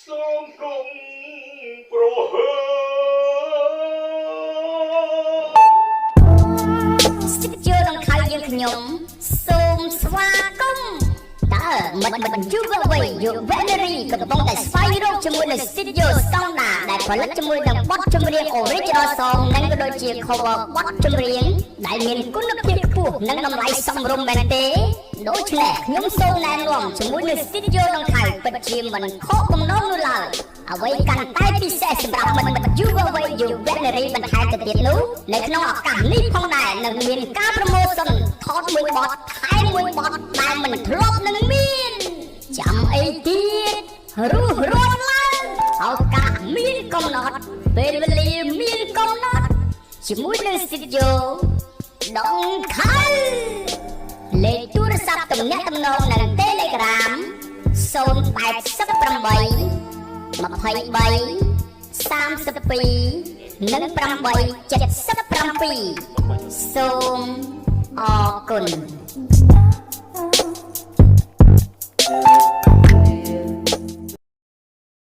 សូមកុំប្រហើ ស្ទីឌីយោដង្ខៅយើងខ្ញុំសូមស្វាគមន៍តើមិត្តមិត្តយុវវ័យយុវនារីកំពុងតែស្វែងរកជាមួយនឹងស្ទីឌីយោស្តង់ដាដែលផលិតជាមួយនឹងបទចម្រៀង Original Song និងក៏ដូចជា cover បទចម្រៀងដែលមានគុណភាពខ្ពស់និងតម្លៃសមរម្យមែនទេដូច្នេះខ្ញុំសូមណែនាំជាមួយនឹងស្ទីឌីយោដង្ខៅពិតជាមិនខកបំណងនោះឡើយអ្វីកាន់តែពិសេសសម្រាប់មិត្តមិត្តយុវវ័យយុវនារីបន្ថែមទៅទៀតនោះនៅក្នុងឱកាសនេះផងដែរនឹងមានការ promotion ថតមួយបទថែមមួយបទដែលមិនធ្លាប់នឹងមានចាំអីទៀតរុះរាន់ឡើងឱកាសមានកំណត់ពេលវេលាមានកំណត់ជាមួយនឹងស្ទីឌីយោដង្ខៅលេខទូរស័ព្ទទំនាក់ទំនងនិង Telegram 088 23 32និង8 77សូមអរគុណ។